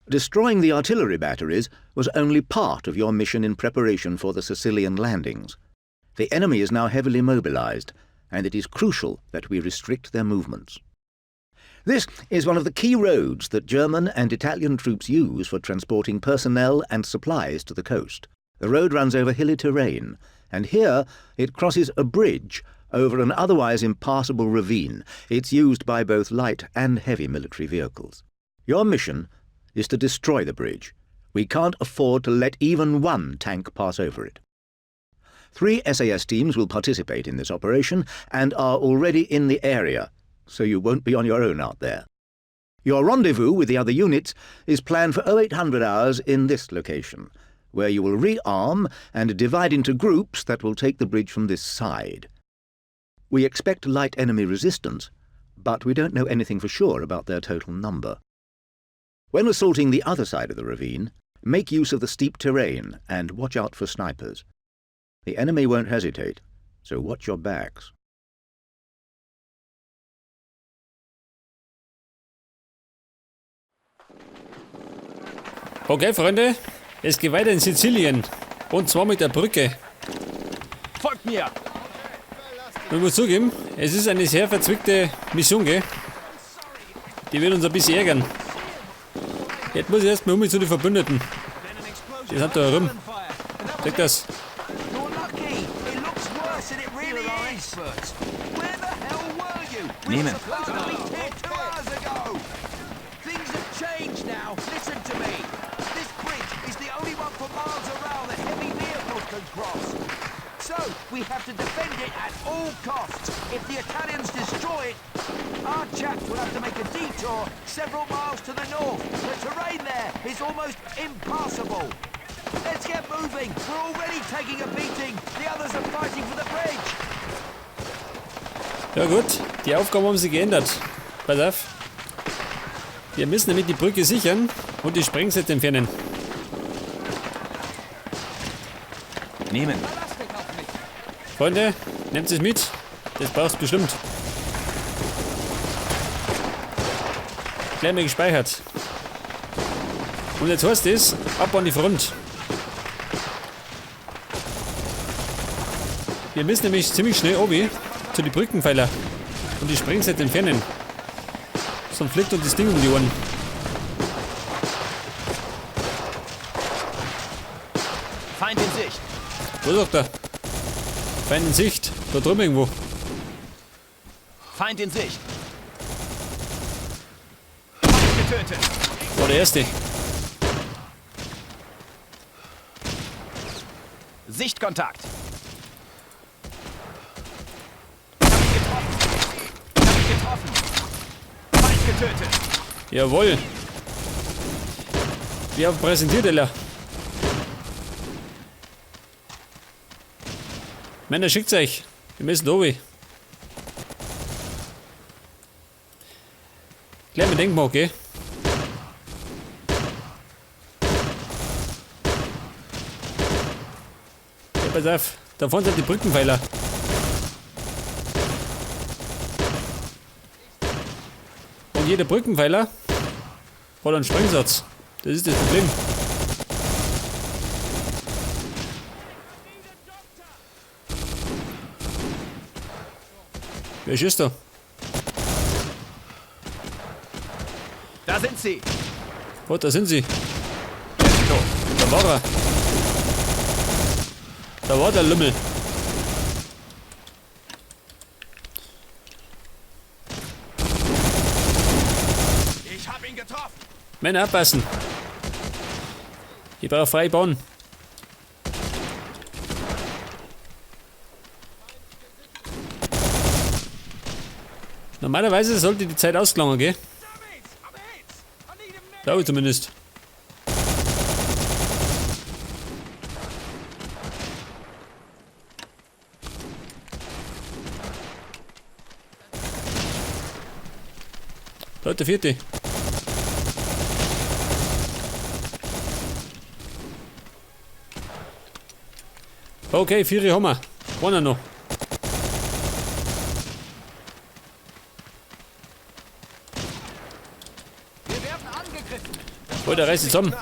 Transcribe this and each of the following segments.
Destroying the artillery batteries was only part of your mission in preparation for the Sicilian landings. The enemy is now heavily mobilized, and it is crucial that we restrict their movements. This is one of the key roads that German and Italian troops use for transporting personnel and supplies to the coast. The road runs over hilly terrain, and here it crosses a bridge over an otherwise impassable ravine. It's used by both light and heavy military vehicles. Your mission is to destroy the bridge. We can't afford to let even one tank pass over it. 3 SAS teams will participate in this operation and are already in the area, so you won't be on your own out there. Your rendezvous with the other units is planned for 0800 hours in this location, where you will rearm and divide into groups that will take the bridge from this side. We expect light enemy resistance, but we don't know anything for sure about their total number. When assaulting the other side of the ravine, make use of the steep terrain and watch out for snipers. The enemy won't hesitate, so watch your backs. Okay, Freunde, es geht weiter in Sizilien. Und zwar mit der Brücke. Folgt mir! Ich muss zugeben, es ist eine sehr verzwickte Mission, gell? Die wird uns ein bisschen ärgern. Jetzt muss ich erstmal um zu den Verbündeten. Die sind da herum. Check das. Nehmen. So, we have to defend it at all costs. If the Italians destroy it, our chaps will have to make a detour several miles to the north. The terrain there is almost impassable. Let's get moving. We're already taking a beating. The others are fighting for the bridge. Ja gut, die Aufgaben haben sie geändert. Pass auf. Wir müssen nämlich die Brücke sichern und die Sprengsätze entfernen. Nehmen. Freunde, nehmt es mit. Das brauchst du bestimmt. Gleich mal gespeichert. Und jetzt heißt es, ab an die Front. Wir müssen nämlich ziemlich schnell obi zu den Brückenpfeiler und die Sprengsätze entfernen. Sonst fliegt uns das Ding um die Ohren. Feind in Sicht. Wo ist er? Feind in Sicht. Da drüben irgendwo. Feind in Sicht. Feind getötet. War der erste. Sichtkontakt. Hab ihn getroffen. Hab ihn getroffen. Feind getötet. Jawohl. Wir haben präsentiert, Ella. Männer, schickt's euch. Wir müssen runter. Gleich mal denken, okay? Ja, pass auf. Da vorne sind die Brückenpfeiler. Und jeder Brückenpfeiler hat einen Sprengsatz. Das ist das Problem. Wer schießt da? Da sind sie. Oh, da sind sie. Da war er. Da war der Lümmel. Ich hab ihn getroffen. Männer, aufpassen. Ich brauche freie Bahn. Normalerweise sollte die Zeit ausgelangen, gell? Glaube ich zumindest. Da ist der vierte. Okay, 4 haben wir. Einer noch. Wir werden angegriffen. Alter, reiß dich zusammen.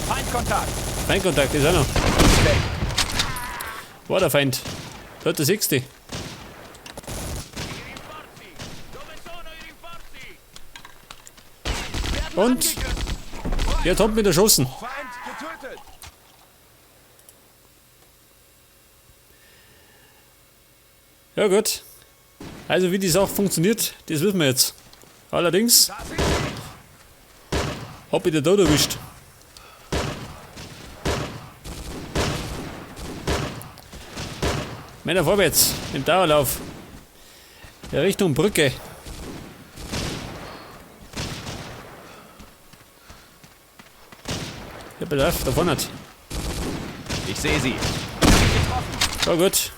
Feindkontakt. Feindkontakt ist auch noch. War der Feind. Da hat der sechste. Und? Jetzt hat mich erschossen. Ja gut. Also wie die Sache funktioniert, das wissen wir jetzt. Allerdings hab ich den Tod erwischt. Männer vorwärts, im Dauerlauf. Ja, Richtung Brücke. Ja, pass auf, da vorne. Ich sehe sie. Ja gut.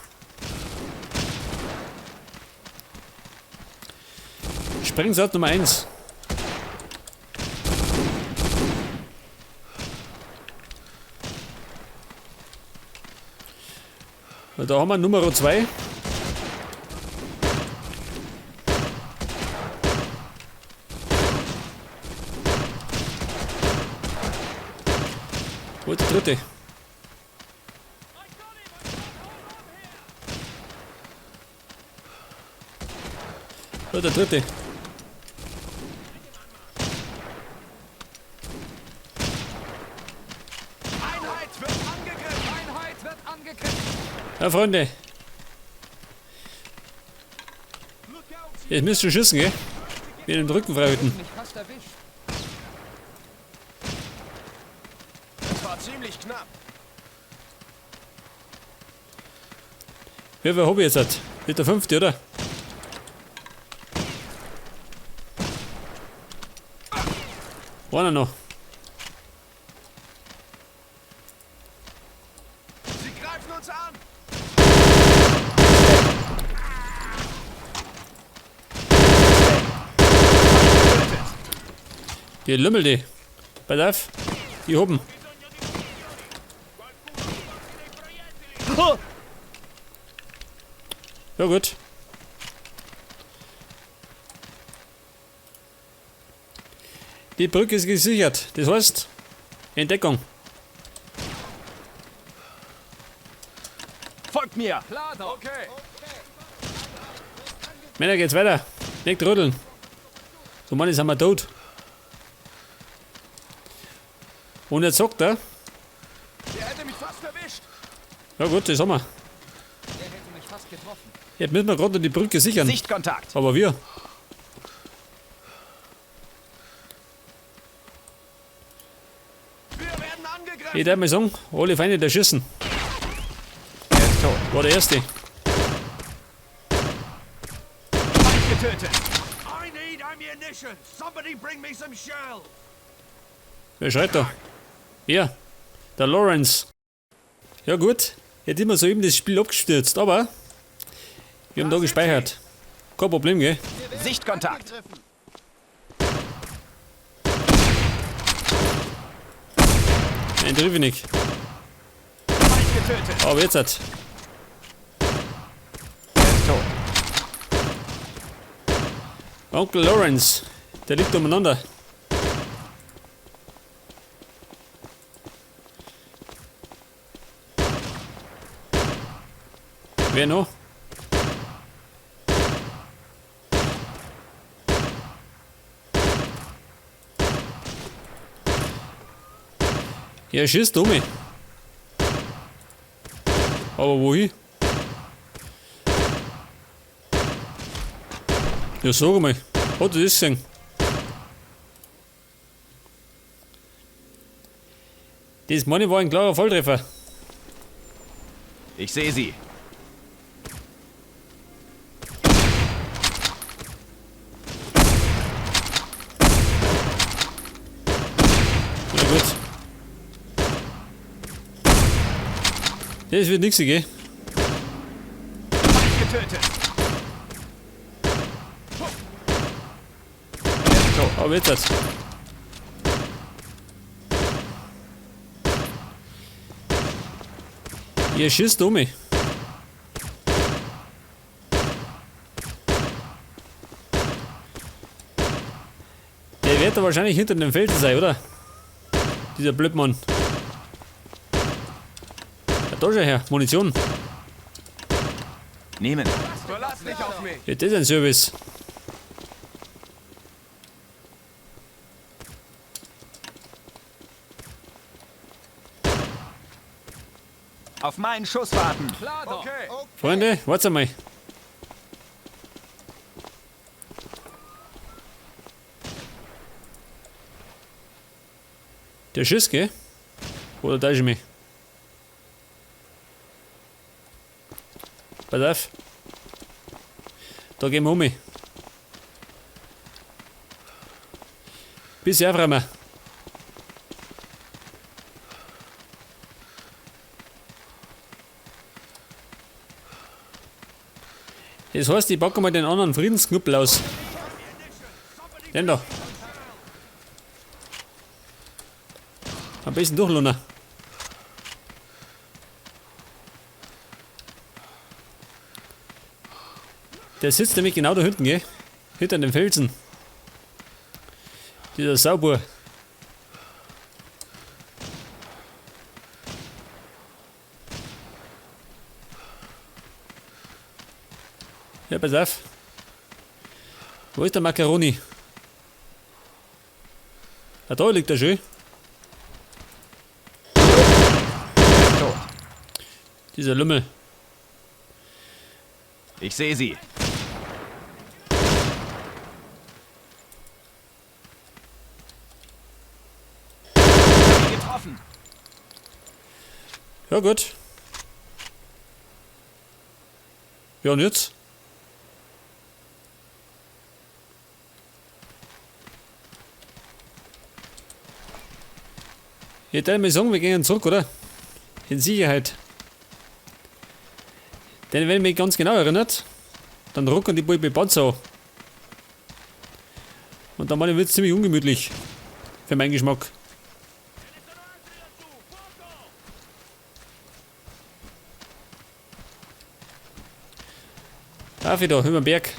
Sprengsatz Nummer 1. Da haben wir Nummer 2. Wo ist der dritte? Da der dritte. Einheit wird angegriffen. Einheit wird angegriffen. Ja, Freunde. Jetzt müsst ihr schießen, gell? Wir den Rücken freihalten. Das war ziemlich knapp. Wie viel hab ich jetzt? Mit der 5., oder? Einer noch. Sie greifen uns an. Die Lümmel, die. Pass auf. Die hoben. Ja gut. Die Brücke ist gesichert. Das heißt, Entdeckung. Folgt mir. Klar doch. Okay. Männer, geht's weiter. Nicht rütteln. So Mann, sind wir tot. Und jetzt sagt er. Der hätte mich fast erwischt. Ja gut, das haben wir. Der hätte mich fast getroffen. Jetzt müssen wir gerade die Brücke sichern. Sichtkontakt. Aber wir. Wir werden angegriffen. Ich darf mal sagen, alle Feinde der schießen. Er ist tot. War der erste. Feind getötet. I need ammunition. Somebody bring me some shells. Wer schreit da? Ja, der Lawrence. Ja gut, jetzt immer soeben das Spiel abgestürzt, aber wir haben da gespeichert. Kein Problem, gell? Sichtkontakt. Nein, triff ich nicht. Feind getötet. Aber jetzt hat. Er ist tot. Onkel Lawrence, der liegt umeinander. Wer noch? Ja, schießt um mich. Aber wohin? Ja, sag mal. Hat er das gesehen? Das meine war ein klarer Volltreffer. Ich sehe sie. Na gut. Das wird nix, gell? Feind getötet. Er ist tot. Aber jetzt hat's. Ihr schießt um mich. Der hätte wahrscheinlich hinter dem Felsen sein, oder? Dieser Blödmann. Ja, da schau her, Munition. Nehmen. Verlass dich auf mich. Ja, das ist ein Service. Auf meinen Schuss warten. Klar doch. Okay. Freunde, warte mal. Der Schiss, gell? Oder täusche ich mich? Pass auf. Da gehen wir um. Bisschen aufräumen. Das heißt, ich packe mal den anderen Friedensknüppel aus. Den da. Am besten durchlunnen. Der sitzt nämlich genau da hinten, gell? Hinter dem Felsen. Dieser Saubur. Ja, pass auf. Wo ist der Macaroni? Ah, da liegt er schön. Tot. Dieser Lümmel. Ich sehe sie. Getroffen. Ja, gut. Ja, und jetzt? Ich würde mal sagen, wir gehen zurück, oder? In Sicherheit. Denn wenn ich mich ganz genau erinnert, dann rucken die Bulbe Panzer an. Und dann wird es ziemlich ungemütlich. Für meinen Geschmack. Darf ich da, über den Berg.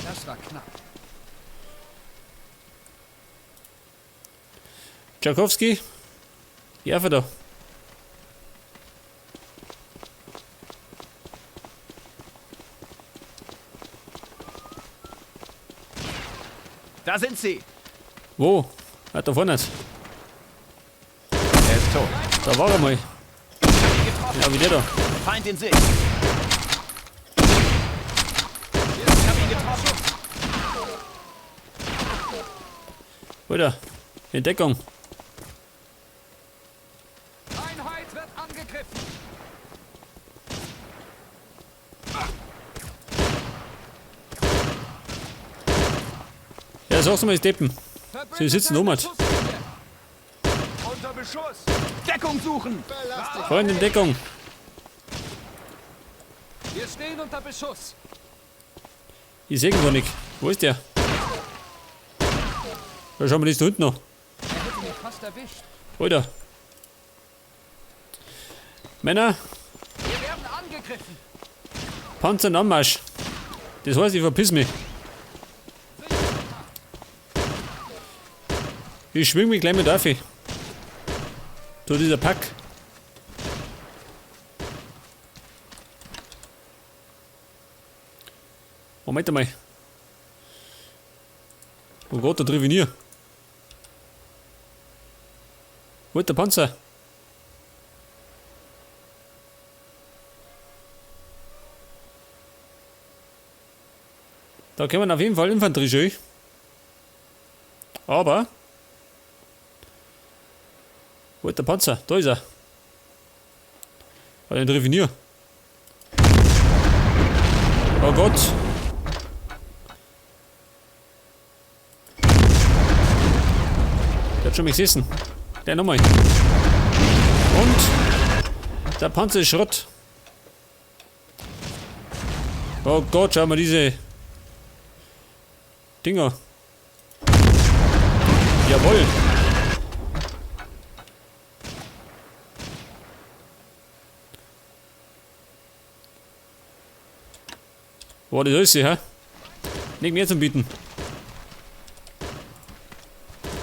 Das war knapp. Tchaikovsky. Ja, da. Da sind sie. Wo? Ah, da vorne. Er ist tot. Da war er mal. Ja, wie der da. Feind in Sicht. Ich hab ihn getroffen. Alter, in Deckung. Einheit wird angegriffen. Ja, sag's mal, die Deppen. Sie sitzen um. Unter Beschuss. Deckung suchen. Freunde in Deckung. Wir stehen unter Beschuss. Ich seh ihn gar nicht. Wo ist der? Da schauen wir das da hinten noch. Er hätte mich fast erwischt. Alter. Männer. Wir werden angegriffen. Panzer in Anmarsch. Das heißt, ich verpiss mich. Ich schwing mich gleich mit auf. So, dieser Pack. Moment einmal. Oh Gott, da triff ich nie. Wo ist der Panzer? Da können wir auf jeden Fall Infanterie schön. Aber. Wo ist der Panzer? Da ist er. Ah, den triff ich nie. Oh Gott. Der hat schon mich gesessen. Der nochmal. Und der Panzer ist Schrott. Oh Gott, schau mal diese Dinger. Jawohl. Boah, das ist sie, hä? Nicht mehr zum Bieten.